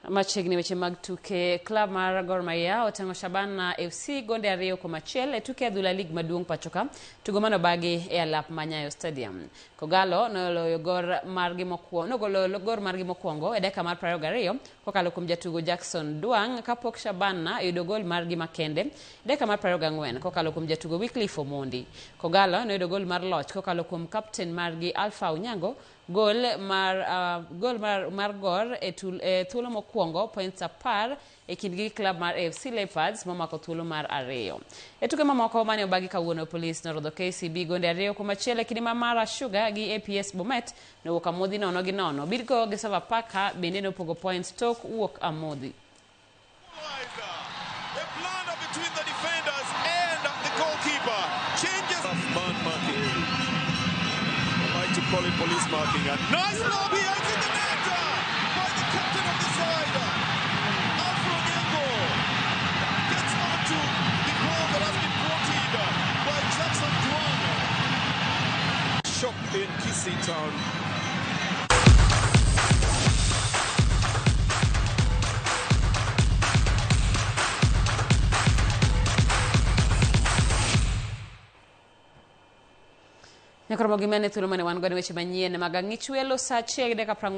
Machiegni weche mag tuke, klab mar Gor Mahia oteng'o Shabana FC gonde 2-1 e tuke adhula lig maduong' pachoka, tugo manobagi e alap ma Nyayo Stadium. Kogalo noloyo gor margi mokwongo, nogolo gor margi mokwongo e dakika mar 22 kokalo kuom jatugo Jackson Duang' kapok Shabana oyudo gol margi makende e dakika mar 24 kokalo kuom jatugo Wycliffe Omondi. Kogalo noyudo gol mar loch kokalo kuom kapten margi Alpha Onyango. Gol mar, gol mar, mar Gor e, tul, e thuolo mokwongo points 10 e kindgi gi klab mar AFC Leopards momako thuolo mar ariyo. E tuke mamoko mane obagi kawuono, Police norodho KCB gonde 2-1 e kinde ma Mara Sugar gi APS Bomet nowuok amodhi 0-0. Bidco gi Sofapaka bende nopogo points tok wuok amodhi. A blunder between the defenders and the goalkeeper. Changes. Man marking. I like to call it police marking. A nice lob here. It's in the net by the captain of the side. Alfred Onyango gets onto the ball that has been brought in by Jackson Duang. Shop in Kisii town. Nyakoromo gi mane thuolo mane wan godo weche manyien mag ang'ich welo saa 1:40.